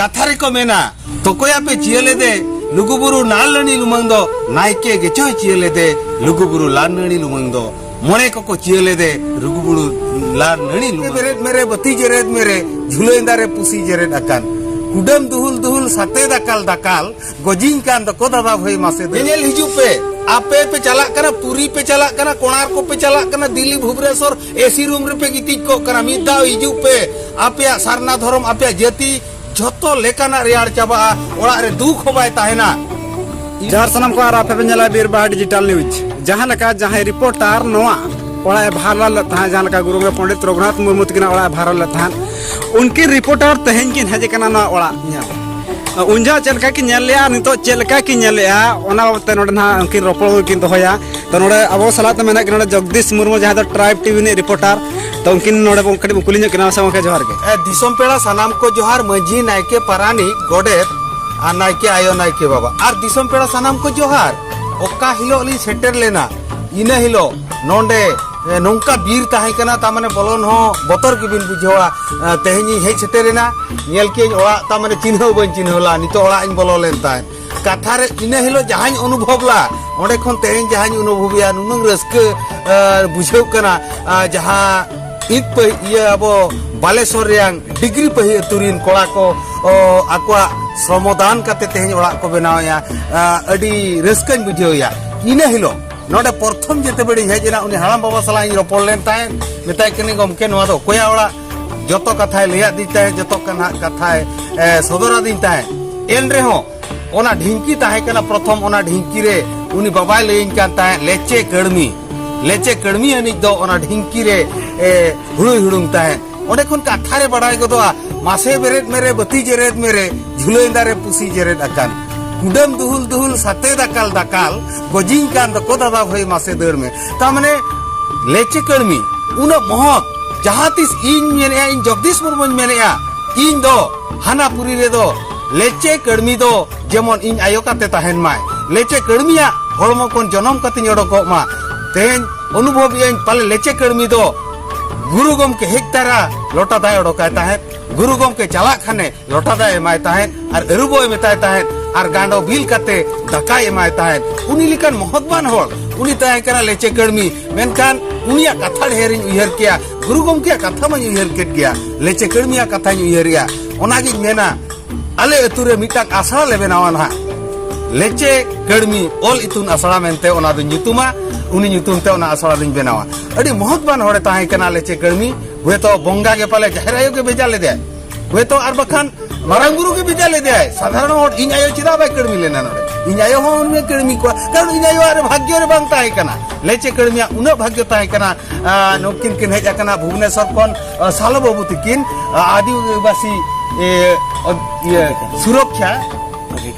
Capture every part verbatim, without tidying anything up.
ᱠᱟᱛᱷᱟ ᱨᱮᱠᱚ ᱢᱮᱱᱟ, ᱛᱚᱠᱚᱭᱟ ᱯᱮ ᱪᱤᱭᱟᱹ ᱞᱮᱫᱮ ᱞᱩᱜᱩᱵᱩᱨᱩ ᱱᱟᱞᱱᱟᱹᱲᱤ ᱞᱩᱢᱟᱹᱝ ᱫᱚ, ᱱᱟᱭᱠᱮ ᱜᱮᱪᱚᱭ ᱪᱤᱭᱟᱹ ᱞᱮᱫᱮ ᱞᱩᱜᱩᱵᱩᱨᱩ ᱞᱟᱞᱱᱟᱹᱲᱤ ᱞᱩᱢᱟᱹᱝ ᱫᱚ᱾ ᱢᱚᱬᱮ ᱠᱚᱠᱚ ᱪᱤᱭᱟᱹ ᱞᱮᱫᱮ ᱞᱩᱜᱩᱵᱩᱨᱩ ᱞᱟᱞᱱᱟᱹᱲᱤ ᱞᱩᱢᱟᱹᱝ᱾ ᱵᱮᱨᱮᱫ ᱢᱮᱨᱮ, ᱵᱟᱹᱛᱤ ᱡᱮᱨᱮᱫ ᱢᱮᱨᱮ, ᱡᱷᱩᱞᱟᱹᱭ ᱫᱟᱨᱮ ᱯᱩᱥᱤ ᱡᱮᱨᱮᱫ ᱟᱠᱟᱱ᱾ ᱠᱩᱰᱟᱹᱢ ᱫᱩᱦᱩᱞ ᱫᱩᱦᱩᱞ ᱥᱟᱛᱮ ᱫᱟᱠᱟᱞ ᱫᱟᱠᱟᱞ, ᱜᱚᱡᱤᱧ ᱠᱟᱱ ᱫᱚᱠᱚ ᱫᱟᱫᱟ ᱵᱷᱟᱹᱭ ᱢᱟᱥᱮ ᱫᱟᱹᱭ᱾ ᱧᱮᱧᱮᱞ ᱦᱤᱡᱩᱜ ᱯᱮ, ᱟᱯᱮ ᱯᱮ ᱪᱟᱞᱟᱜ ᱠᱟᱱᱟ, ᱯᱩᱨᱤ ᱯᱮ ᱪᱟᱞᱟᱜ ᱠᱟᱱᱟ, ᱠᱳᱬᱟᱨᱠᱚ ᱯᱮ ᱪᱟᱞᱟᱜ ᱠᱟᱱᱟ, ᱫᱤᱞᱞᱤ ᱵᱷᱩᱵᱽᱱᱮᱥᱚᱨ ᱮᱥᱤ ᱨᱩᱢ ᱨᱮᱯᱮ ᱜᱤᱛᱤᱡ ᱠᱚᱜ ᱠᱟᱱᱟ᱾ ᱢᱤᱫ ᱫᱷᱟᱣ ᱦᱤᱡᱩᱜ ᱯᱮ, ᱟᱯᱮᱭᱟᱜ ᱥᱟᱨᱱᱟ ᱫᱷᱚᱨᱚᱢ, ᱟᱯᱮᱭᱟᱜ ᱡᱟᱹᱛᱤ, ᱡᱷᱚᱛᱚ ᱞᱮᱠᱟᱱᱟᱜ ᱨᱮᱭᱟᱲ ᱪᱟᱵᱟᱜᱼᱟ, ᱚᱲᱟᱜ ᱨᱮ ᱫᱩᱠ ᱦᱚᱸ ᱵᱟᱭ ᱛᱟᱦᱮᱱᱟ᱾ ᱡᱚᱦᱟᱨ ᱥᱟᱱᱟᱢ ᱠᱚ, ᱟᱨ ᱟᱯᱮ ᱯᱮ ᱧᱮᱞᱟ ᱵᱤᱨᱵᱟᱦᱟ ᱰᱤᱡᱤᱴᱟᱞ ᱱᱤᱭᱩᱡᱽ᱾ ᱡᱟᱦᱟᱸ ᱞᱮᱠᱟ ᱡᱟᱦᱟᱸᱭ ᱨᱤᱯᱳᱨᱴᱟᱨ ᱱᱚᱣᱟ ᱚᱲᱟᱜ ᱮ ᱵᱷᱟᱨᱞᱟ ᱞᱮᱫ ᱛᱟᱦᱮᱸᱫ, ᱡᱟᱦᱟᱸ ᱞᱮᱠᱟ ᱜᱩᱨᱩ ᱜᱚᱢᱠᱮ ᱯᱚᱱᱰᱤᱛ ᱨᱚᱜᱷᱩᱱᱟᱛᱷ ᱢᱩᱨᱢᱩ ᱛᱟᱹᱠᱤᱱᱟᱜ ᱚᱲᱟᱜ ᱮ ᱵᱷᱟᱨᱞᱟ ᱞᱮᱫ ᱛᱟᱦᱮᱸᱫ, ᱩᱱᱠᱤᱱ ᱨᱤᱯᱳᱨᱴᱟᱨ ᱛᱮᱦᱮᱧ ᱠᱤᱱ ᱦᱮᱡ ᱟᱠᱟᱱᱟ ᱱᱚᱣᱟ ᱚᱲᱟᱜ ᱧᱮᱞ᱾ ᱩᱱ ᱡᱚᱦᱚᱜ ᱪᱮᱫ ᱞᱮᱠᱟ ᱠᱤᱱ ᱧᱮᱞ ᱞᱮᱜᱼᱟ, ᱱᱤᱛᱚᱜ ᱪᱮᱫ ᱞᱮᱠᱟ ᱠᱤᱱ ᱧᱮᱞ ᱞᱮᱜᱼᱟ, ᱚᱱᱟ ᱵᱟᱵᱚᱫ ᱛᱮ ᱱᱚᱰᱮ ᱱᱟᱦᱟᱜ ᱩᱱᱠᱤᱱ ᱨᱚᱯᱚᱲ ᱠᱤᱱ ᱫᱚᱦᱚᱭᱟ᱾ ᱛᱚ, ᱱᱚᱰᱮ ᱟᱵᱚ ᱥᱟᱞᱟᱜ ᱛᱮ ᱢᱮᱱᱟᱜ ᱠᱤᱱᱟ ᱱᱚᱰᱮ ᱡᱚᱜᱽᱫᱤᱥ ᱢᱩᱨᱢᱩ, ᱡᱟᱦᱟᱸᱭ ᱫᱚ ᱴᱨᱟᱭᱤᱵᱽ ᱴᱤᱵᱷᱤ ᱨᱤᱱᱤᱡ ᱨᱤᱯᱳᱨᱴᱟᱨ᱾ ᱛᱚ, ᱩᱱᱠᱤᱱ ᱱᱚᱰᱮ ᱵᱚᱱ ᱠᱟᱹᱴᱤᱡ ᱵᱚᱱ ᱠᱩᱞᱤ ᱧᱚᱜ ᱠᱤᱱᱟ᱾ ᱢᱟᱥᱮ ᱜᱚᱢᱠᱮ, ᱡᱚᱦᱟᱨ ᱜᱮ᱾ ᱮ, ᱫᱤᱥᱚᱢ ᱯᱮᱲᱟ ᱥᱟᱱᱟᱢ ᱠᱚ ᱡᱚᱦᱟᱨ, ᱢᱟᱹᱡᱷᱤ, ᱱᱟᱭᱠᱮ, ᱯᱟᱨᱟᱱᱤᱠ, ᱜᱚᱰᱮᱛ ᱟᱨ ᱱᱟᱭᱠᱮ ᱟᱭᱳ, ᱱᱟᱭᱠᱮ ᱵᱟᱵᱟ ᱟᱨ ᱫᱤᱥᱚᱢ ᱯᱮᱲᱟ ᱥᱟᱱᱟᱢ ᱠᱚ ᱡᱚᱦᱟᱨ᱾ ᱚᱠᱟ ᱦᱤᱞᱳᱜ ᱞᱤᱧ ᱥᱮᱴᱮᱨ ᱞᱮᱱᱟ, ᱤᱱᱟᱹ ᱦᱤᱞᱳᱜ ᱱᱚᱰᱮ, ᱮ, ᱱᱚᱝᱠᱟ ᱵᱤᱨ ᱛᱟᱦᱮᱸ ᱠᱟᱱᱟ, ᱛᱟ ᱢᱟᱱᱮ ᱵᱚᱞᱚᱱ ᱦᱚᱸ ᱵᱚᱛᱚᱨ ᱜᱮᱵᱤᱱ ᱵᱩᱡᱷᱟᱹᱣᱟ᱾ ᱮ, ᱛᱮᱦᱮᱧ ᱤᱧ ᱦᱮᱡ ᱥᱮᱴᱮᱨ ᱮᱱᱟ, ᱧᱮᱞ ᱠᱮᱜᱼᱟᱹᱧ ᱚᱲᱟᱜ, ᱛᱟ ᱢᱟᱱᱮ ᱪᱤᱱᱦᱟᱹᱣ ᱵᱟᱹᱧ ᱪᱤᱱᱦᱟᱹᱣ ᱞᱟ, ᱱᱤᱛᱚᱜ ᱚᱲᱟᱜ ᱤᱧ ᱵᱚᱞᱚ ᱞᱮᱱ ᱛᱟᱦᱮᱸᱫ᱾ ᱠᱟᱛᱷᱟ ᱨᱮ ᱤᱱᱟᱹ ᱦᱤᱞᱳᱜ ᱡᱟᱦᱟᱸᱧ ᱚᱱᱩᱵᱷᱚᱵ ᱞᱟ, ᱚᱸᱰᱮ ᱠᱷᱚᱱ ᱛᱮᱦᱮᱧ ᱡᱟᱦᱟᱸᱧ ᱚᱱᱩᱵᱷᱚᱵᱮᱭᱟ, ᱱᱩᱱᱟᱹᱝ ᱨᱟᱹᱥᱠᱟᱹ, ᱮ, ᱵᱩᱡᱷᱟᱹᱣ ᱠᱟᱱᱟ᱾ ᱟ, ᱡᱟᱦᱟᱸ ᱤᱫ ᱯᱟᱹᱦᱤ-, ᱤᱭᱟᱹ, ᱟᱵᱚ ᱵᱟᱞᱮᱥᱚᱨ ᱨᱮᱭᱟᱝ ᱰᱤᱜᱽᱨᱤ ᱯᱟᱹᱦᱤ ᱟᱹᱛᱩ ᱨᱤᱱ ᱠᱚᱲᱟ ᱠᱚ, ᱚ, ᱟᱠᱚᱣᱟᱜ ᱥᱨᱚᱢᱚᱫᱟᱱ ᱠᱟᱛᱮ ᱛᱮᱦᱮᱧ ᱚᱲᱟᱜ ᱠᱚ ᱵᱮᱱᱟᱣᱮᱜᱼᱟ, ᱟ, ᱟᱹᱰᱤ ᱨᱟᱹᱥᱠᱟᱹᱧ ᱵᱩᱡᱷᱟᱹᱣᱮᱭᱟ᱾ ᱤᱱᱟᱹ ᱦᱤᱞᱳᱜ ᱱᱚᱰᱮ ᱯᱨᱚᱛᱷᱚᱢ ᱡᱮᱛᱮ ᱵᱮᱲᱤᱧ ᱦᱮᱡ ᱮᱱᱟ, ᱩᱱᱤ ᱦᱟᱲᱟᱢ ᱵᱟᱵᱟ ᱥᱟᱞᱟᱜ ᱤᱧ ᱨᱚᱯᱚᱲ ᱞᱮᱱ ᱛᱟᱦᱮᱸᱫ, ᱢᱮᱛᱟᱭ ᱠᱟᱹᱱᱟᱹᱧ, "ᱜᱚᱢᱠᱮ, ᱱᱚᱣᱟ ᱫᱚ ᱚᱠᱚᱭᱟᱜ ᱚᱲᱟᱜ?" ᱡᱚᱛᱚ ᱠᱟᱛᱷᱟᱭ ᱞᱟᱹᱭᱟᱫᱤᱧ ᱛᱟᱦᱮᱸᱫ, ᱡᱚᱛᱚ ᱠᱟᱱᱟᱜ ᱠᱟᱛᱷᱟᱭ, ᱮ, ᱥᱚᱫᱚᱨᱟᱫᱤᱧ ᱛᱟᱦᱮᱸᱫ᱾ ᱮᱱ ᱨᱮᱦᱚᱸ ᱚᱱᱟ ᱰᱷᱤᱝᱠᱤ ᱛᱟᱦᱮᱸ ᱠᱟᱱᱟ ᱯᱨᱚᱛᱷᱚᱢ, ᱚᱱᱟ ᱰᱷᱤᱝᱠᱤ ᱨᱮ ᱩᱱᱤ ᱵᱟᱵᱟᱭ ᱞᱟᱹᱭᱟᱹᱧ ᱠᱟᱱ ᱛᱟᱦᱮᱸᱫ, ᱞᱮᱪᱮ ᱠᱟᱹᱲᱢᱤ, ᱞᱮᱪᱮ ᱠᱟᱹᱲᱢᱤ ᱟᱹᱱᱤᱡ ᱫᱚ ᱚᱱᱟ ᱰᱷᱤᱝᱠᱤ ᱨᱮ, ᱮ, ᱦᱩᱲᱩᱭ ᱦᱩᱲᱩᱝ ᱛᱟᱦᱮᱸᱫ᱾ ᱚᱸᱰᱮ ᱠᱷᱚᱱ ᱠᱟᱛᱷᱟ ᱨᱮ ᱵᱟᱲᱟᱭ ᱜᱚᱫᱚᱜᱼᱟ, ᱢᱟᱥᱮ ᱵᱮᱨᱮᱫ ᱢᱮᱨᱮ, ᱵᱟᱹᱛᱤ ᱡᱮᱨᱮᱫ ᱢᱮᱨᱮ, ᱡᱷᱩᱞᱟᱹᱭ ᱫᱟᱨᱮ ᱯᱩᱥᱤ ᱡᱮᱨᱮᱫ ᱟᱠᱟᱱ᱾ ᱠᱩᱰᱟᱹᱢ ᱫᱩᱦᱩᱞ ᱫᱩᱦᱩᱞ ᱥᱟᱛᱮ ᱫᱟᱠᱟᱞ ᱫᱟᱠᱟᱞ, ᱜᱚᱡᱤᱧ ᱠᱟᱱ ᱫᱚᱠᱚ ᱫᱟᱫᱟ ᱵᱷᱟᱹᱭ ᱢᱟᱥᱮ ᱫᱟᱹᱲ ᱢᱮ᱾ ᱛᱟ ᱢᱟᱱᱮ ᱞᱮᱪᱮ ᱠᱟᱹᱲᱢᱤ, ᱩᱱᱟᱹᱜ ᱢᱚᱦᱚᱛ, ᱡᱟᱦᱟᱸ ᱛᱤᱥ ᱤᱧ ᱢᱮᱱᱮᱜᱼᱟ, ᱤᱧ ᱡᱚᱜᱽᱫᱤᱥ ᱢᱩᱨᱢᱩᱧ ᱢᱮᱱᱮᱜᱼᱟ, ᱤᱧ ᱫᱚ ᱦᱟᱱᱟ ᱯᱩᱨᱤ ᱨᱮᱫᱚ ᱞᱮᱪᱮ ᱠᱟᱹᱲᱢᱤ ᱫᱚ ᱡᱮᱢᱚᱱ ᱤᱧ ᱟᱭᱳ ᱠᱟᱛᱮ ᱛᱟᱦᱮᱱ ᱢᱟᱭ᱾ ᱞᱮᱪᱮ ᱠᱟᱹᱲᱢᱤᱭᱟᱜ ᱦᱚᱲᱢᱚ ᱠᱷᱚᱱ ᱡᱚᱱᱚᱢ ᱠᱟᱛᱮᱧ ᱚᱰᱚᱠᱚᱜ ᱢᱟ᱾ ᱛᱮᱦᱮᱧ ᱚᱱᱩᱵᱷᱚᱵ ᱮᱜᱼᱟᱹᱧ, ᱯᱟᱞᱮ ᱞᱮᱪᱮ ᱠᱟᱹᱲᱢᱤ ᱫᱚ ᱜᱩᱨᱩ ᱜᱚᱢᱠᱮ ᱦᱮᱡ ᱛᱟᱨᱟ ᱞᱚᱴᱟ ᱫᱟᱜ ᱮ ᱚᱰᱚᱠᱟᱭ ᱛᱟᱦᱮᱸᱫ, ᱜᱩᱨᱩ ᱜᱚᱢᱠᱮ ᱪᱟᱞᱟᱜ ᱠᱷᱟᱱᱮ ᱞᱚᱴᱟ ᱫᱟᱜ ᱮ ᱮᱢᱟᱭ ᱛᱟᱦᱮᱸᱫ ᱟᱨ ᱟᱹᱨᱩᱵᱚᱜ ᱮ ᱢᱮᱛᱟᱭ ᱛᱟᱦᱮᱸᱫ ᱟᱨ ᱜᱟᱸᱰᱚ ᱵᱤᱞ ᱠᱟᱛᱮ ᱫᱟᱠᱟᱭ ᱮᱢᱟᱭ ᱛᱟᱦᱮᱸᱫ᱾ ᱩᱱᱤ ᱞᱮᱠᱟᱱ ᱢᱚᱦᱚᱛᱵᱟᱱ ᱦᱚᱲ, ᱩᱱᱤ ᱛᱟᱦᱮᱸ ᱠᱟᱱᱟ ᱞᱮᱪᱮ ᱠᱟᱹᱲᱢᱤ᱾ ᱢᱮᱱᱠᱷᱟᱱ ᱩᱱᱤᱭᱟᱜ ᱠᱟᱛᱷᱟ ᱰᱷᱮᱨᱤᱧ ᱩᱭᱦᱟᱹᱨ ᱠᱮᱭᱟ, ᱜᱩᱨᱩ ᱜᱚᱢᱠᱮᱭᱟᱜ ᱠᱟᱛᱷᱟ ᱢᱟᱧ ᱩᱭᱦᱟᱹᱨ ᱠᱮᱫ ᱜᱮᱭᱟ, ᱞᱮᱪᱮ ᱠᱟᱹᱲᱢᱤᱭᱟᱜ ᱠᱟᱛᱷᱟᱧ ᱩᱭᱦᱟᱹᱨᱮᱜᱼᱟ᱾ ᱚᱱᱟᱜᱤᱧ ᱢᱮᱱᱟ, ᱟᱞᱮ ᱟᱹᱛᱩ ᱨᱮ ᱢᱤᱫᱴᱟᱝ ᱟᱥᱲᱟ ᱞᱮ ᱵᱮᱱᱟᱣᱟ ᱱᱟᱦᱟᱜ, ᱞᱮᱪᱮ ᱠᱟᱹᱲᱢᱤ ᱚᱞ ᱤᱛᱩᱱ ᱟᱥᱲᱟ ᱢᱮᱱᱛᱮ ᱚᱱᱟ ᱫᱚᱧ ᱧᱩᱛᱩᱢᱟ, ᱩᱱᱤ ᱧᱩᱛᱩᱢ ᱛᱮ ᱚᱱᱟ ᱟᱥᱲᱟ ᱫᱚᱧ ᱵᱮᱱᱟᱣᱟ᱾ ᱟᱹᱰᱤ ᱢᱚᱦᱚᱛᱵᱟᱱ ᱦᱚᱲᱮ ᱛᱟᱦᱮᱸ ᱠᱟᱱᱟ ᱞᱮᱪᱮ ᱠᱟᱹᱲᱢᱤ᱾ ᱦᱚᱭᱛᱚ ᱵᱚᱸᱜᱟ ᱜᱮ ᱯᱟᱞᱮ ᱡᱟᱦᱮᱨ ᱟᱭᱳ ᱜᱮ ᱵᱷᱮᱡᱟ ᱞᱮᱫᱮᱭᱟᱭ, ᱦᱚᱭᱛᱚ ᱟᱨ ᱵᱟᱠᱷᱟᱱ ᱢᱟᱨᱟᱝ ᱵᱩᱨᱩ ᱜᱮ ᱵᱷᱮᱡᱟ ᱞᱮᱫᱮᱭᱟᱭ᱾ ᱥᱟᱫᱷᱟᱨᱚᱱ ᱦᱚᱲ ᱤᱧ ᱟᱭᱳ ᱪᱮᱫᱟᱜ ᱵᱟᱭ ᱠᱟᱹᱲᱢᱤ ᱞᱮᱱᱟ ᱱᱚᱰᱮ? ᱤᱧ ᱟᱭᱳ ᱦᱚᱸ ᱩᱱᱤᱭ ᱠᱟᱹᱲᱢᱤ ᱠᱚᱣᱟ, ᱠᱟᱨᱚᱱ ᱤᱧ ᱟᱭᱳᱣᱟᱜ ᱨᱮ ᱵᱷᱟᱜᱽᱭᱚ ᱨᱮ ᱵᱟᱝ ᱛᱟᱦᱮᱸ ᱠᱟᱱᱟ᱾ ᱞᱮᱪᱮ ᱠᱟᱹᱲᱢᱤᱭᱟᱜ ᱩᱱᱟᱹᱜ ᱵᱷᱟᱜᱽᱭᱚ ᱛᱟᱦᱮᱸ ᱠᱟᱱᱟ᱾ ᱟᱨ ᱱᱩᱠᱤᱱ ᱠᱤᱱ ᱦᱮᱡ ᱟᱠᱟᱱᱟ ᱵᱷᱩᱵᱽᱱᱮᱥᱚᱨ ᱠᱷᱚᱱ, ᱟᱨ ᱥᱟᱞᱚ ᱵᱟᱹᱵᱩ ᱛᱤᱠᱤᱱ, ᱟᱨ ᱟᱹᱫᱤᱵᱟᱹᱥᱤ, ᱮ, ᱚᱫ-, ᱤᱭᱟᱹ, ᱥᱩᱨᱚᱠᱠᱷᱟ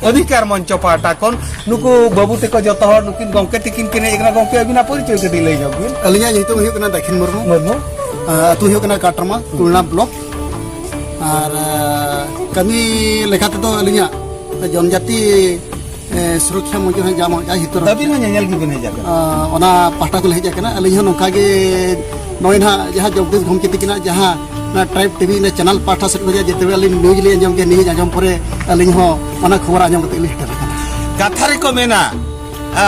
ᱚᱫᱷᱤᱠᱟᱨ ᱢᱚᱧᱪᱚ ᱯᱟᱦᱴᱟ ᱠᱷᱚᱱ᱾ ᱱᱩᱠᱩ ᱵᱟᱹᱵᱩ ᱛᱮᱠᱚ ᱡᱚᱛᱚ ᱦᱚᱲ, ᱱᱩᱠᱤᱱ ᱜᱚᱢᱠᱮ ᱛᱤᱠᱤᱱ ᱠᱤᱱ ᱦᱮᱡ ᱟᱠᱟᱱᱟ᱾ ᱜᱚᱢᱠᱮ, ᱟᱹᱵᱤᱱᱟᱜ ᱯᱚᱨᱤᱪᱚᱭ ᱠᱟᱹᱴᱤᱡ ᱞᱟᱹᱭ ᱧᱚᱜ ᱵᱤᱱ᱾ ᱟᱹᱞᱤᱧᱟᱜ ᱧᱩᱛᱩᱢ ᱦᱩᱭᱩᱜ ᱠᱟᱱᱟ ᱫᱟᱹᱠᱷᱤᱱ ᱢᱩᱨᱢᱩ᱾ ᱢᱩᱨᱢᱩ᱾ ᱟᱨ ᱟᱹᱛᱩ ᱦᱩᱭᱩᱜ ᱠᱟᱱᱟ ᱠᱟᱴᱨᱢᱟ, ᱠᱩᱞᱱᱟ ᱵᱞᱚᱠ᱾ ᱟᱨ, ᱟᱨ ᱠᱟᱹᱢᱤ ᱞᱮᱠᱟ ᱛᱮᱫᱚ ᱟᱹᱞᱤᱧᱟᱜ ᱡᱚᱱᱡᱟᱛᱤ, ᱮ, ᱥᱩᱨᱚᱠᱠᱷᱟ ᱢᱚᱧᱪᱚ ᱦᱚᱸ ᱡᱟᱦᱟᱸ ᱢᱚᱦᱚᱡᱟ ᱦᱤᱛᱚᱨ ᱟᱹᱵᱤᱱ ᱦᱚᱸ ᱧᱮᱧᱮᱞ ᱜᱮᱵᱤᱱ ᱦᱮᱡ ᱟᱠᱟᱱᱟ᱾ ᱟᱨ ᱚᱱᱟ ᱯᱟᱦᱴᱟ ᱠᱷᱚᱱ ᱞᱮ ᱦᱮᱡ ᱟᱠᱟᱱᱟ᱾ ᱟᱹᱞᱤᱧ ᱦᱚᱸ ᱱᱚᱝᱠᱟ ᱜᱮ ᱱᱚᱜᱼᱚᱭ ᱱᱟᱦᱟᱜ ᱡᱟᱦᱟᱸ ᱡᱚᱜᱽᱫᱤᱥ ᱜᱚᱢᱠᱮ ᱛᱤᱠᱤᱱᱟᱜ ᱡᱟᱦᱟᱸ ᱚᱱᱟ ᱴᱨᱟᱭᱤᱵᱽ ᱴᱤᱵᱷᱤ ᱚᱱᱟ ᱪᱮᱱᱮᱞ ᱯᱟᱦᱴᱟ ᱥᱮᱫ ᱠᱷᱚᱱᱟᱜ ᱡᱮᱛᱮ ᱵᱮᱲᱟ ᱟᱹᱞᱤᱧ ᱱᱤᱭᱩᱡᱽ ᱞᱤᱧ ᱟᱸᱡᱚᱢ ᱜᱮᱭᱟ, ᱱᱤᱭᱩᱡᱽ ᱟᱸᱡᱚᱢ ᱯᱚᱨᱮ ᱟᱹᱞᱤᱧ ᱦᱚᱸ ᱚᱱᱟ ᱠᱷᱚᱵᱚᱨ ᱟᱸᱡᱚᱢ ᱠᱟᱛᱮ ᱞᱤᱧ ᱥᱮᱴᱮᱨ ᱟᱠᱟᱱᱟ᱾ ᱠᱟᱛᱷᱟ ᱨᱮᱠᱚ ᱢᱮᱱᱟ, ᱟ,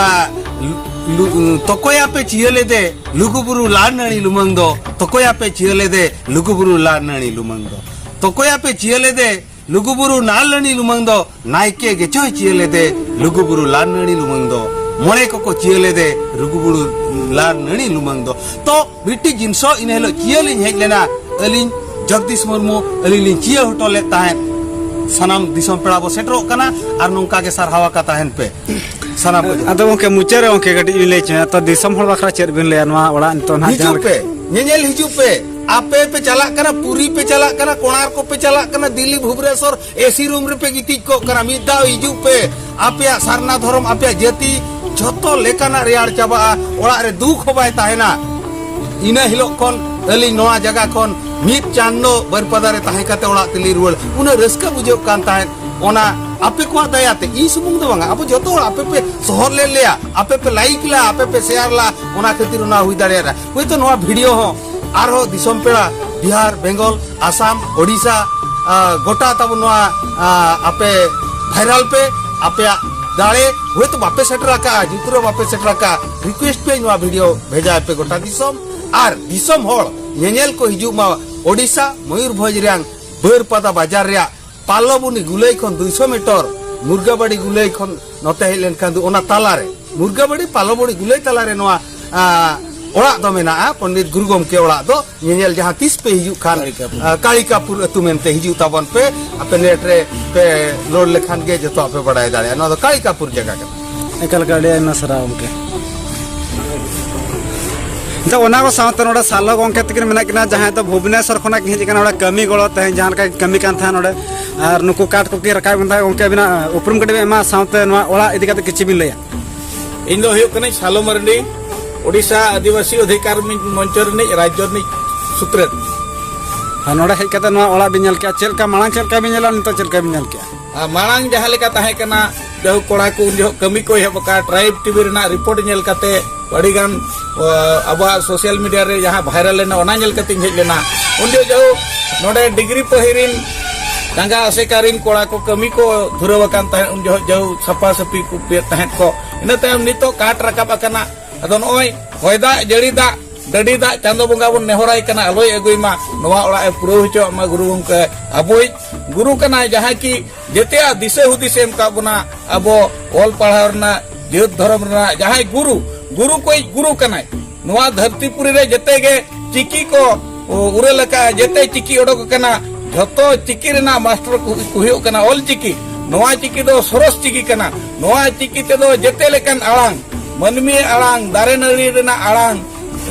ᱞᱩ-, ᱞᱩ-, ᱛᱚᱠᱚᱭᱟᱯᱮ ᱪᱤᱭᱟᱹ ᱞᱮᱫᱮ ᱞᱩᱜᱩᱵᱩᱨᱩ ᱞᱟᱲ ᱱᱟᱹᱲᱤ ᱞᱩᱢᱟᱹᱝ ᱫᱚ, ᱛᱚᱠᱚᱭᱟᱯᱮ ᱪᱤᱭᱟᱹ ᱞᱮᱫᱮ ᱞᱩᱜᱩᱵᱩᱨᱩ ᱞᱟᱲ ᱱᱟᱹᱲᱤ ᱞᱩᱢᱟᱹᱝ ᱫᱚ, ᱛᱚᱠᱚᱭᱟᱯᱮ ᱪᱤᱭᱟᱹ ᱞᱮᱫᱮ ᱞᱩᱜᱩᱵᱩᱨᱩ ᱞᱟᱲ ᱱᱟᱹᱲᱤ ᱞᱩᱢᱟᱹᱝ ᱫᱚ, ᱱᱟᱭᱠᱮ ᱜᱮᱪᱚᱭ ᱪᱤᱭᱟᱹ ᱞᱮᱫᱮ ᱞᱩᱜᱩᱵᱩᱨᱩ ᱞᱟᱲ ᱱᱟᱹᱲᱤ ᱞᱩᱢᱟᱹᱝ ᱫᱚ, ᱢᱚᱬᱮ ᱠᱚᱠᱚ ᱪᱤᱭᱟᱹ ᱞᱮᱫᱮ ᱞᱩᱜᱩᱵᱩᱨᱩ ᱞᱟᱲ ᱱᱟᱹᱲᱤ ᱞᱩᱢᱟᱹᱝ ᱫᱚ᱾ ᱛᱚ ᱢᱤᱫᱴᱤᱡ ᱡᱤᱱᱤᱥ ᱤᱱᱟᱹ ᱦᱤᱞᱳᱜ ᱪᱤᱭᱟᱹ ᱞᱤᱧ ᱦᱮᱡ ᱞᱮᱱᱟ, ᱟᱹᱞᱤᱧ ᱡᱚᱜᱽᱫᱤᱥ ᱢᱩᱨᱢᱩ, ᱟᱹᱞᱤᱧ ᱞᱤᱧ ᱪᱤᱭᱟᱹ ᱦᱚᱴᱚ ᱞᱮᱫ ᱛᱟᱦᱮᱸᱫ ᱥᱟᱱᱟᱢ ᱫᱤᱥᱚᱢ ᱯᱮᱲᱟ ᱵᱚ ᱥᱮᱴᱮᱨᱚᱜ ᱠᱟᱱᱟ, ᱟᱨ ᱱᱚᱝᱠᱟ ᱜᱮ ᱥᱟᱨᱦᱟᱣ ᱟᱠᱟ ᱛᱟᱦᱮᱱ ᱯᱮ ᱥᱟᱱᱟᱢ ᱠᱚ᱾ ᱟᱫᱚ ᱜᱚᱢᱠᱮ, ᱢᱩᱪᱟᱹᱫ ᱨᱮ ᱜᱚᱢᱠᱮ ᱠᱟᱹᱴᱤᱡ ᱵᱤᱱ ᱞᱟᱹᱭ ᱦᱚᱪᱚᱭᱟ, ᱛᱚ ᱫᱤᱥᱚᱢ ᱦᱚᱲ ᱵᱟᱠᱷᱨᱟ ᱪᱮᱫ ᱵᱤᱱ ᱞᱟᱹᱭᱟ ᱱᱚᱣᱟ ᱚᱲᱟᱜ ᱱᱤᱛᱚᱜ ᱱᱟᱦᱟᱜ ᱡᱟᱦᱟᱸ ᱦᱤᱡᱩᱜ ᱞᱮᱠᱟ ᱯᱮ, ᱧᱮᱧᱮᱞ ᱦᱤᱡᱩᱜ ᱯᱮ᱾ ᱟᱯᱮ ᱯᱮ ᱪᱟᱞᱟᱜ ᱠᱟᱱᱟ, ᱯᱩᱨᱤ ᱯᱮ ᱪᱟᱞᱟᱜ ᱠᱟᱱᱟ, ᱠᱳᱬᱟᱨᱠᱚ ᱯᱮ ᱪᱟᱞᱟᱜ ᱠᱟᱱᱟ, ᱫᱤᱞᱞᱤ, ᱵᱷᱩᱵᱽᱱᱮᱥᱚᱨ, ᱮᱥᱤ ᱨᱩᱢ ᱨᱮᱯᱮ ᱜᱤᱛᱤᱡ ᱠᱚᱜ ᱠᱟᱱᱟ᱾ ᱢᱤᱫ ᱫᱷᱟᱣ ᱦᱤᱡᱩᱜ ᱯᱮ, ᱟᱯᱮᱭᱟᱜ ᱥᱟᱨᱱᱟ ᱫᱷᱚᱨᱚᱢ, ᱟᱯᱮᱭᱟᱜ ᱡᱟᱹᱛᱤ ᱡᱷᱚᱛᱚ ᱞᱮᱠᱟᱱᱟᱜ ᱨᱮᱭᱟᱲ ᱪᱟᱵᱟᱜᱼᱟ, ᱚᱲᱟᱜ ᱨᱮ ᱫᱩᱠ ᱦᱚᱸ ᱵᱟᱭ ᱛᱟᱦᱮᱱᱟ᱾ ᱤᱱᱟᱹ ᱦᱤᱞᱳᱜ ᱠᱷᱚᱱ ᱟᱹᱞᱤᱧ ᱱᱚᱣᱟ ᱡᱟᱭᱜᱟ ᱠᱷᱚᱱ ᱢᱤᱫ ᱪᱟᱸᱫᱚ ᱵᱟᱹᱨᱯᱟᱫᱟ ᱨᱮ ᱛᱟᱦᱮᱸ ᱠᱟᱛᱮ ᱚᱲᱟᱜ ᱛᱮᱞᱤᱧ ᱨᱩᱣᱟᱹᱲ, ᱩᱱᱟᱹᱜ ᱨᱟᱹᱥᱠᱟᱹ ᱵᱩᱡᱷᱟᱹᱜ ᱠᱟᱱ ᱛᱟᱦᱮᱸᱫ᱾ ᱚᱱᱟ ᱟᱯᱮ ᱠᱚᱣᱟᱜ ᱫᱟᱭᱟ ᱛᱮ, ᱤᱧ ᱥᱩᱢᱩᱝ ᱫᱚ ᱵᱟᱝᱟ, ᱟᱵᱚ ᱡᱚᱛᱚ ᱦᱚᱲ, ᱟᱯᱮ ᱯᱮ ᱥᱚᱦᱚᱨ ᱞᱮᱫ ᱞᱮᱭᱟ, ᱟᱯᱮ ᱯᱮ ᱞᱟᱭᱤᱠ ᱞᱮᱭᱟ, ᱟᱯᱮ ᱯᱮ ᱥᱮᱭᱟᱨ ᱞᱮᱭᱟ, ᱚᱱᱟ ᱠᱷᱟᱹᱛᱤᱨ ᱚᱱᱟ ᱦᱩᱭ ᱫᱟᱲᱮᱭᱟᱫᱟ᱾ ᱦᱳᱭᱛᱳ ᱱᱚᱣᱟ ᱵᱷᱤᱰᱤᱭᱳ ᱦᱚᱸ ᱟᱨᱦᱚᱸ ᱫᱤᱥᱚᱢ ᱯᱮᱲᱟ ᱵᱤᱦᱟᱨ, ᱵᱮᱝᱜᱚᱞ, ᱟᱥᱟᱢ, ᱳᱰᱤᱥᱟ, ᱟ, ᱜᱚᱴᱟ ᱛᱟᱵᱚᱱ ᱱᱚᱣᱟ, ᱟ, ᱟᱯᱮ ᱵᱷᱟᱭᱨᱟᱞ ᱯᱮ᱾ ᱟᱯᱮᱭᱟᱜ ᱫᱟᱲᱮ ᱦᱚᱭᱛᱳ ᱵᱟᱯᱮ ᱥᱮᱴᱮᱨ ᱟᱠᱟᱫᱼᱟ, ᱧᱩᱛᱩᱢ ᱨᱮ ᱵᱟᱯᱮ ᱥᱮᱴᱮᱨ ᱟᱠᱟᱫᱼᱟ, ᱨᱤᱠᱩᱭᱮᱥᱴ ᱯᱮ, ᱱᱚᱣᱟ ᱵᱷᱤᱰᱤᱭᱳ ᱵᱷᱮᱡᱟᱭ ᱯᱮ ᱜᱚᱴᱟ ᱫᱤᱥᱚᱢ᱾ ᱟᱨ ᱫᱤᱥᱚᱢ ᱦᱚᱲ ᱧᱮᱧᱮᱞ ᱠᱚ ᱦᱤᱡᱩᱜ ᱢᱟ ᱳᱰᱤᱥᱟ ᱢᱚᱭᱩᱨᱵᱷᱚᱸᱡᱽ ᱨᱮᱭᱟᱝ ᱵᱟᱹᱨᱯᱟᱫᱟ ᱵᱟᱡᱟᱨ ᱨᱮᱭᱟᱜ ᱯᱟᱞᱞᱚᱵᱩᱱᱤ ᱜᱩᱞᱟᱹᱭ ᱠᱷᱚᱱ ᱫᱩᱭᱥᱚ ᱢᱤᱴᱚᱨ, ᱢᱩᱨᱜᱟᱵᱟᱲᱤ ᱜᱩᱞᱟᱹᱭ ᱠᱷᱚᱱ ᱱᱚᱛᱮ ᱦᱮᱡ ᱞᱮᱱᱠᱷᱟᱱ ᱫᱚ ᱚᱱᱟ ᱛᱟᱞᱟᱨᱮ, ᱢᱩᱨᱜᱟᱵᱟᱲᱤ ᱯᱟᱞᱞᱚᱵᱩᱱᱤ ᱜᱩᱞᱟᱹᱭ ᱛᱟᱞᱟᱨᱮ ᱱᱚᱣᱟ, ᱟ, ᱚᱲᱟᱜ ᱫᱚ ᱢᱮᱱᱟᱜᱼᱟ, ᱯᱚᱱᱰᱤᱛ ᱜᱩᱨᱩ ᱜᱚᱢᱠᱮ ᱚᱲᱟᱜ ᱫᱚ᱾ ᱧᱮᱧᱮᱞ ᱡᱟᱦᱟᱸ ᱛᱤᱥ ᱯᱮ ᱦᱤᱡᱩᱜ ᱠᱷᱟᱱ, ᱠᱟᱲᱤᱠᱟᱯᱩᱨ᱾ ᱟ, ᱠᱟᱲᱤᱠᱟᱯᱩᱨ ᱟᱹᱛᱩ ᱢᱮᱱᱛᱮ ᱦᱤᱡᱩᱜ ᱛᱟᱵᱚᱱ ᱯᱮ᱾ ᱟᱯᱮ ᱱᱮᱴ ᱨᱮ ᱯᱮ ᱞᱳᱰ ᱞᱮᱠᱷᱟᱱ ᱜᱮ ᱡᱚᱛᱚᱣᱟᱜ ᱯᱮ ᱵᱟᱲᱟᱭ ᱫᱟᱲᱮᱭᱟᱜᱼᱟ᱾ ᱱᱚᱣᱟ ᱫᱚ ᱠᱟᱲᱤᱠᱟᱯᱩᱨ ᱡᱟᱭᱜᱟ ᱠᱟᱱᱟ᱾ ᱮᱠᱟᱞ ᱜᱮ ᱟᱹᱰᱤ ᱟᱭᱢᱟ ᱥᱟᱨᱦᱟᱣ ᱜᱚᱢᱠᱮ᱾ ᱱᱤᱛᱚᱜ ᱚᱱᱟ ᱠᱚ ᱥᱟᱶᱛᱮ ᱱᱚᱰᱮ ᱥᱟᱞᱚ ᱜᱚᱢᱠᱮ ᱛᱟᱹᱠᱤᱱ ᱢᱮᱱᱟᱜ ᱠᱤᱱᱟ, ᱡᱟᱦᱟᱸᱭ ᱫᱚ ᱵᱷᱩᱵᱽᱱᱮᱥᱚᱨ ᱠᱷᱚᱱᱟᱜ ᱠᱤᱱ ᱦᱮᱡ ᱟᱠᱟᱱᱟ ᱱᱚᱰᱮ ᱠᱟᱹᱢᱤ ᱜᱚᱲᱚ ᱛᱮᱦᱮᱧ ᱡᱟᱦᱟᱸ ᱞᱮᱠᱟ ᱠᱤᱱ ᱠᱟᱹᱢᱤ ᱠᱟᱱ ᱛᱟᱦᱮᱸᱫ ᱱᱚᱰᱮ᱾ ᱟᱨ ᱱᱩᱠᱩ ᱠᱟᱴ ᱠᱚᱠᱤᱱ ᱨᱟᱠᱟᱵ ᱠᱟᱱ ᱛᱟᱦᱮᱸᱫ᱾ ᱜᱚᱢᱠᱮ, ᱟᱹᱵᱤᱱᱟᱜ ᱩᱯᱨᱩᱢ ᱠᱟᱹᱴᱤᱡ ᱵᱤᱱ ᱮᱢᱟ, ᱥᱟᱶᱛᱮ ᱱᱚᱣᱟ ᱚᱲᱟᱜ ᱤᱫᱤ ᱠᱟᱛᱮ ᱠᱤᱪᱷᱩ ᱵᱤᱱ ᱞᱟᱹᱭᱟ? ᱤᱧ ᱫᱚ ᱦᱩᱭᱩᱜ ᱠᱟᱹᱱᱟᱹᱧ ᱥᱟᱞᱚ ᱢᱟᱨᱰᱤ, ᱳᱰᱤᱥᱟ ᱟᱹᱫᱤᱵᱟᱹᱥᱤ ᱚᱫᱷᱤᱠᱟᱨ ᱢᱤ-, ᱢᱚᱧᱪᱚ ᱨᱤᱱᱤᱡ ᱨᱟᱡᱽᱭᱚ ᱨᱤᱱᱤᱡ ᱥᱩᱛᱨᱮᱛ᱾ ᱟᱨ ᱱᱚᱰᱮ ᱦᱮᱡ ᱠᱟᱛᱮ ᱱᱚᱣᱟ ᱚᱲᱟᱜ ᱵᱤᱱ ᱧᱮᱞ ᱠᱮᱜᱼᱟ, ᱪᱮᱫ ᱞᱮᱠᱟ ᱢᱟᱲᱟᱝ ᱪᱮᱫ ᱞᱮᱠᱟ ᱵᱤᱱ ᱧᱮᱞᱟ, ᱱᱤᱛᱚᱜ ᱪᱮᱫ ᱞᱮᱠᱟ ᱵᱤᱱ ᱧᱮᱞ ᱠᱮᱜᱼᱟ? ᱟᱨ ᱢᱟᱲᱟᱝ ᱡᱟᱦᱟᱸ ᱞᱮᱠᱟ ᱛᱟᱦᱮᱸ ᱠᱟᱱᱟ, ᱡᱟᱦᱳᱠ ᱠᱚᱲᱟ ᱠᱚ ᱩᱱ ᱡᱚᱦᱚᱜ ᱠᱟᱹᱢᱤ ᱠᱚ ᱮᱦᱚᱵ ᱟᱠᱟᱫ, ᱴᱨᱟᱭᱤᱵᱽ ᱴᱤᱵᱷᱤ ᱨᱮᱱᱟᱜ ᱨᱤᱯᱳᱨᱴ ᱧᱮᱞ ᱠᱟᱛᱮ ᱟᱹᱰᱤ ᱜᱟᱱ, ᱟ, ᱟᱵᱚᱣᱟᱜ ᱥᱳᱥᱟᱞ ᱢᱤᱰᱤᱭᱟ ᱨᱮ ᱡᱟᱦᱟᱸ ᱵᱷᱟᱭᱨᱟᱞ ᱞᱮᱱᱟ, ᱚᱱᱟ ᱧᱮᱞ ᱠᱟᱛᱮᱧ ᱦᱮᱡ ᱞᱮᱱᱟ᱾ ᱩᱱ ᱡᱚᱦᱚᱜ ᱡᱟᱦᱳᱠ ᱱᱚᱰᱮ ᱰᱤᱜᱽᱨᱤ ᱯᱟᱹᱦᱤ ᱨᱤᱱ ᱰᱟᱸᱜᱟ ᱟᱥᱮᱠᱟ ᱨᱤᱱ ᱠᱚᱲᱟ ᱠᱚ ᱠᱟᱹᱢᱤ ᱠᱚ ᱫᱷᱩᱨᱟᱹᱣ ᱟᱠᱟᱱ ᱛᱟᱦᱮᱸᱫ, ᱩᱱ ᱡᱚᱦᱚᱜ ᱡᱟᱦᱳᱠ ᱥᱟᱯᱷᱟ ᱥᱟᱹᱯᱷᱤ ᱠᱚ ᱯᱮ ᱛᱟᱦᱮᱸᱫ ᱠᱚ᱾ ᱤᱱᱟᱹ ᱛᱟᱭᱚᱢ ᱱᱤᱛᱚᱜ ᱠᱟᱴ ᱨᱟᱠᱟᱵ ᱟᱠᱟᱱᱟ᱾ ᱟᱫᱚ ᱱᱚᱜᱼᱚᱭ ᱦᱚᱭ ᱫᱟᱜ, ᱡᱟᱹᱲᱤ ᱫᱟᱜ, ᱰᱟᱹᱰᱤ ᱫᱟᱜ ᱪᱟᱸᱫᱚ ᱵᱚᱸᱜᱟ ᱵᱚᱱ ᱱᱮᱦᱚᱨᱟᱭ ᱠᱟᱱᱟ, ᱟᱞᱚᱭ ᱟᱹᱜᱩᱭ ᱢᱟ, ᱱᱚᱣᱟ ᱚᱲᱟᱜ ᱮ ᱯᱩᱨᱟᱹᱣ ᱦᱚᱪᱚᱣᱟᱜ ᱢᱟ ᱜᱩᱨᱩ ᱜᱚᱢᱠᱮ᱾ ᱟᱵᱚᱭᱤᱡ ᱜᱩᱨᱩ ᱠᱟᱱᱟᱭ, ᱡᱟᱦᱟᱸᱭ ᱠᱤ ᱡᱮᱛᱮᱭᱟᱜ ᱫᱤᱥᱟᱹ ᱦᱩᱫᱤᱥ ᱮ ᱮᱢ ᱠᱟᱜ ᱵᱚᱱᱟ, ᱟᱵᱚ ᱚᱞ ᱯᱟᱲᱦᱟᱣ ᱨᱮᱱᱟᱜ, ᱡᱟᱹᱛ ᱫᱷᱚᱨᱚᱢ ᱨᱮᱱᱟᱜ ᱡᱟᱦᱟᱸᱭ ᱜᱩᱨᱩ, ᱜᱩᱨᱩ ᱠᱚᱭᱤᱡ ᱜᱩᱨᱩ ᱠᱟᱱᱟᱭ᱾ ᱱᱚᱣᱟ ᱫᱷᱟᱹᱨᱛᱤ ᱯᱩᱨᱤ ᱨᱮ ᱡᱮᱛᱮ ᱜᱮ ᱪᱤᱠᱤ ᱠᱚ ᱩᱨᱟᱹᱞ ᱟᱠᱟᱫᱼᱟ, ᱡᱮᱛᱮ ᱪᱤᱠᱤ ᱚᱰᱚᱠ ᱟᱠᱟᱱᱟ, ᱡᱷᱚᱛᱚ ᱪᱤᱠᱤ ᱨᱮᱱᱟᱜ ᱢᱟᱥᱴᱟᱨ ᱠᱚ ᱦᱩᱭᱩᱜ ᱠᱟᱱᱟ ᱚᱞ ᱪᱤᱠᱤ᱾ ᱱᱚᱣᱟ ᱪᱤᱠᱤ ᱫᱚ ᱥᱚᱨᱚᱥ ᱪᱤᱠᱤ ᱠᱟᱱᱟ᱾ ᱱᱚᱣᱟ ᱪᱤᱠᱤ ᱛᱮᱫᱚ ᱡᱮᱛᱮ ᱞᱮᱠᱟᱱ ᱟᱲᱟᱝ, ᱢᱟᱹᱱᱢᱤ ᱟᱲᱟᱝ, ᱫᱟᱨᱮ ᱱᱟᱹᱲᱤ ᱨᱮᱱᱟᱜ ᱟᱲᱟᱝ,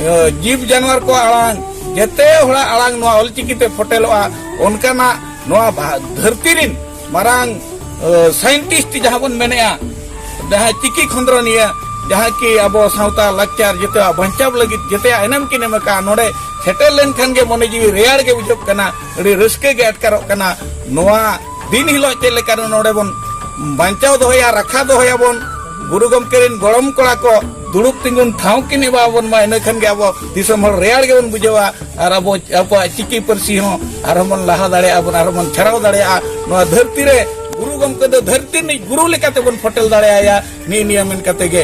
ᱮ, ᱡᱤᱵᱽ ᱡᱟᱱᱣᱟᱨ ᱠᱚᱣᱟᱜ ᱟᱲᱟᱝ, ᱡᱮᱛᱮ ᱦᱚᱲᱟᱜ ᱟᱲᱟᱝ ᱱᱚᱣᱟ ᱚᱞ ᱪᱤᱠᱤ ᱛᱮ ᱯᱷᱚᱴᱮᱞᱚᱜᱼᱟ᱾ ᱚᱱᱠᱟᱱᱟᱜ ᱱᱚᱣᱟ ᱵᱷᱟ-, ᱫᱷᱟᱹᱨᱛᱤ ᱨᱤᱱ ᱢᱟᱨᱟᱝ, ᱮ, ᱥᱟᱭᱮᱱᱴᱤᱥᱴ ᱡᱟᱦᱟᱸ ᱵᱚᱱ ᱢᱮᱱᱮᱜᱼᱟ, ᱡᱟᱦᱟᱸᱭ ᱪᱤᱠᱤ ᱠᱷᱚᱸᱫᱽᱨᱚᱱᱤᱭᱟᱹ, ᱡᱟᱦᱟᱸᱭ ᱠᱤ ᱟᱵᱚ ᱥᱟᱶᱛᱟ ᱞᱟᱠᱪᱟᱨ ᱡᱮᱛᱮᱭᱟᱜ ᱵᱟᱧᱪᱟᱣ ᱞᱟᱹᱜᱤᱫ ᱡᱮᱛᱮᱭᱟᱜ ᱮᱱᱮᱢ ᱠᱤᱱ ᱮᱢ ᱟᱠᱟᱫᱼᱟ, ᱱᱚᱰᱮ ᱥᱮᱴᱮᱨ ᱞᱮᱱᱠᱷᱟᱱ ᱜᱮ ᱢᱚᱱᱮ ᱡᱤᱣᱤ ᱨᱮᱭᱟᱲ ᱜᱮ ᱵᱩᱡᱷᱟᱹᱜ ᱠᱟᱱᱟ, ᱟᱹᱰᱤ ᱨᱟᱹᱥᱠᱟᱹ ᱜᱮ ᱟᱴᱠᱟᱨᱚᱜ ᱠᱟᱱᱟ᱾ ᱱᱚᱣᱟ ᱫᱤᱱ ᱦᱤᱞᱳᱜ ᱪᱮᱫ ᱞᱮᱠᱟ ᱨᱮ ᱱᱚᱰᱮ ᱵᱚᱱ ᱵᱟᱧᱪᱟᱣ ᱫᱚᱦᱚᱭᱟ, ᱨᱟᱠᱷᱟ ᱫᱚᱦᱚᱭᱟᱵᱚᱱ, ᱜᱩᱨᱩ ᱜᱚᱢᱠᱮ ᱨᱮᱱ ᱜᱚᱲᱚᱢ ᱠᱚᱲᱟ ᱠᱚ ᱫᱩᱲᱩᱵ ᱛᱤᱸᱜᱩᱱ ᱴᱷᱟᱶ ᱠᱤᱱ ᱮᱢᱟ ᱵᱚᱱ ᱢᱟ, ᱤᱱᱟᱹ ᱠᱷᱟᱱ ᱜᱮ ᱟᱵᱚ ᱫᱤᱥᱚᱢ ᱦᱚᱲ ᱨᱮᱭᱟᱲ ᱜᱮᱵᱚᱱ ᱵᱩᱡᱷᱟᱹᱣᱟ ᱟᱨ ᱟᱵᱚ ᱟᱵᱚᱣᱟᱜ ᱪᱤᱠᱤ ᱯᱟᱹᱨᱥᱤ ᱦᱚᱸ ᱟᱨᱦᱚᱸ ᱵᱚᱱ ᱞᱟᱦᱟ ᱫᱟᱲᱮᱭᱟᱜᱼᱟ ᱵᱚᱱ, ᱟᱨᱦᱚᱸ ᱵᱚᱱ ᱪᱷᱟᱨᱟᱣ ᱫᱟᱲᱮᱭᱟᱜᱼᱟ᱾ ᱱᱚᱣᱟ ᱫᱷᱟᱹᱨᱛᱤ ᱨᱮ ᱜᱩᱨᱩ ᱜᱚᱢᱠᱮ ᱫᱚ ᱫᱷᱟᱹᱨᱛᱤ ᱨᱤᱱᱤᱡ ᱜᱩᱨᱩ ᱞᱮᱠᱟᱛᱮ ᱵᱚᱱ ᱯᱷᱚᱴᱮᱞ ᱫᱟᱲᱮᱭᱟᱭᱟ᱾ ᱱᱤᱭᱟᱹ ᱱᱤᱭᱟᱹ ᱢᱮᱱ ᱠᱟᱛᱮ ᱜᱮ᱾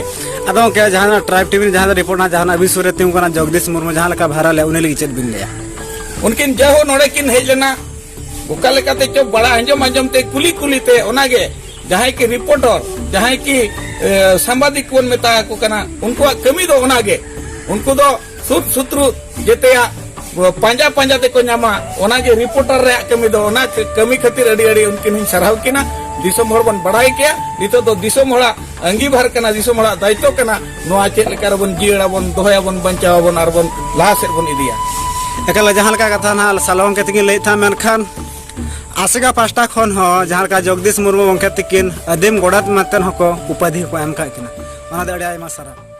ᱟᱫᱚ ᱜᱚᱢᱠᱮ, ᱡᱟᱦᱟᱸ ᱴᱨᱟᱭᱤᱵᱽ ᱴᱤᱵᱷᱤ ᱨᱮ ᱡᱟᱦᱟᱸ ᱨᱤᱯᱳᱨᱴ ᱱᱟᱜ ᱡᱟᱦᱟᱸ ᱟᱹᱵᱤᱱ ᱥᱩᱨ ᱨᱮ ᱛᱤᱸᱜᱩ ᱠᱟᱱᱟ ᱡᱚᱜᱽᱫᱤᱥ ᱢᱩᱨᱢᱩ, ᱡᱟᱦᱟᱸ ᱞᱮᱠᱟ ᱵᱷᱟᱭᱨᱟᱞ ᱮ, ᱩᱱᱤ ᱞᱟᱹᱜᱤᱫ ᱪᱮᱫ ᱵᱤᱱ ᱞᱟᱹᱭᱟ? ᱩᱱᱠᱤᱱ ᱡᱟᱭᱦᱳᱠ ᱱᱚᱰᱮ ᱠᱤᱱ ᱦᱮᱡ ᱞᱮᱱᱟ, ᱚᱠᱟ ᱞᱮᱠᱟᱛᱮ ᱪᱚ ᱵᱟᱲᱟᱭ ᱟᱸᱡᱚᱢ ᱟᱸᱡᱚᱢ ᱛᱮ ᱠᱩᱞᱤ ᱠᱩᱞᱤ ᱛᱮ ᱚᱱᱟᱜᱮ ᱡᱟᱦᱟᱸᱭ ᱠᱤ ᱨᱤᱯᱳᱨᱴᱚᱨ, ᱡᱟᱦᱟᱸᱭ ᱠᱤ, ᱮ, ᱥᱟᱢᱵᱟᱫᱤᱠ ᱵᱚᱱ ᱢᱮᱛᱟ ᱟᱠᱚ ᱠᱟᱱᱟ, ᱩᱱᱠᱩᱣᱟᱜ ᱠᱟᱹᱢᱤ ᱫᱚ ᱚᱱᱟᱜᱮ᱾ ᱩᱱᱠᱩ ᱫᱚ ᱥᱩᱫ ᱥᱩᱛᱨᱩ ᱡᱮᱛᱮᱭᱟᱜ ᱯᱟᱸᱡᱟ ᱯᱟᱸᱡᱟ ᱛᱮᱠᱚ ᱧᱟᱢᱟ, ᱚᱱᱟᱜᱮ ᱨᱤᱯᱳᱨᱴᱟᱨ ᱨᱮᱭᱟᱜ ᱠᱟᱹᱢᱤ ᱫᱚ᱾ ᱚᱱᱟ ᱠᱟᱹᱢᱤ ᱠᱷᱟᱹᱛᱤᱨ ᱟᱹᱰᱤ ᱟᱹᱰᱤ ᱩᱱᱠᱤᱱ ᱦᱚᱸᱧ ᱥᱟᱨᱦᱟᱣ ᱠᱤᱱᱟ᱾ ᱫᱤᱥᱚᱢ ᱦᱚᱲ ᱵᱚᱱ ᱵᱟᱲᱟᱭ ᱠᱮᱭᱟ, ᱱᱤᱛᱚᱜ ᱫᱚ ᱫᱤᱥᱚᱢ ᱦᱚᱲᱟᱜ ᱟᱺᱜᱤᱵᱷᱟᱨ ᱠᱟᱱᱟ, ᱫᱤᱥᱚᱢ ᱦᱚᱲᱟᱜ ᱫᱟᱭᱤᱛᱛᱚ ᱠᱟᱱᱟ, ᱱᱚᱣᱟ ᱪᱮᱫ ᱞᱮᱠᱟ ᱨᱮᱵᱚᱱ ᱡᱤᱭᱟᱹᱲᱟᱵᱚᱱ, ᱫᱚᱦᱚᱭᱟᱵᱚᱱ, ᱵᱟᱧᱪᱟᱣᱟᱵᱚᱱ ᱟᱨ ᱵᱚᱱ ᱞᱟᱦᱟ ᱥᱮᱫ ᱵᱚᱱ ᱤᱫᱤᱭᱟ᱾ ᱮᱠᱟᱞ, ᱡᱟᱦᱟᱸ ᱞᱮᱠᱟ ᱠᱟᱛᱷᱟ ᱱᱟᱦᱟᱜ ᱥᱟᱞᱚ ᱜᱚᱢᱠᱮ ᱛᱟᱹᱠᱤᱱ ᱞᱟᱹᱭᱮᱫ ᱛᱟᱦᱮᱸᱫ, ᱢᱮᱱᱠᱷᱟᱱ ᱟᱥᱮᱠᱟ ᱯᱟᱦᱴᱟ ᱠᱷᱚᱱ ᱦᱚᱸ ᱡᱟᱦᱟᱸ ᱞᱮᱠᱟ ᱡᱚᱜᱽᱫᱤᱥ ᱢᱩᱨᱢᱩ ᱜᱚᱢᱠᱮ ᱛᱟᱹᱠᱤᱱ ᱟᱹᱫᱤᱢ ᱜᱚᱰᱮᱛ ᱢᱮᱱᱛᱮ ᱦᱚᱸᱠᱚ ᱩᱯᱟᱫᱷᱤ ᱦᱚᱸᱠᱚ ᱮᱢ ᱠᱟᱜ ᱠᱤᱱᱟ, ᱚᱱᱟ ᱫᱚ ᱟᱹᱰᱤ ᱟᱭᱢᱟ ᱥᱟᱨᱦᱟᱣ᱾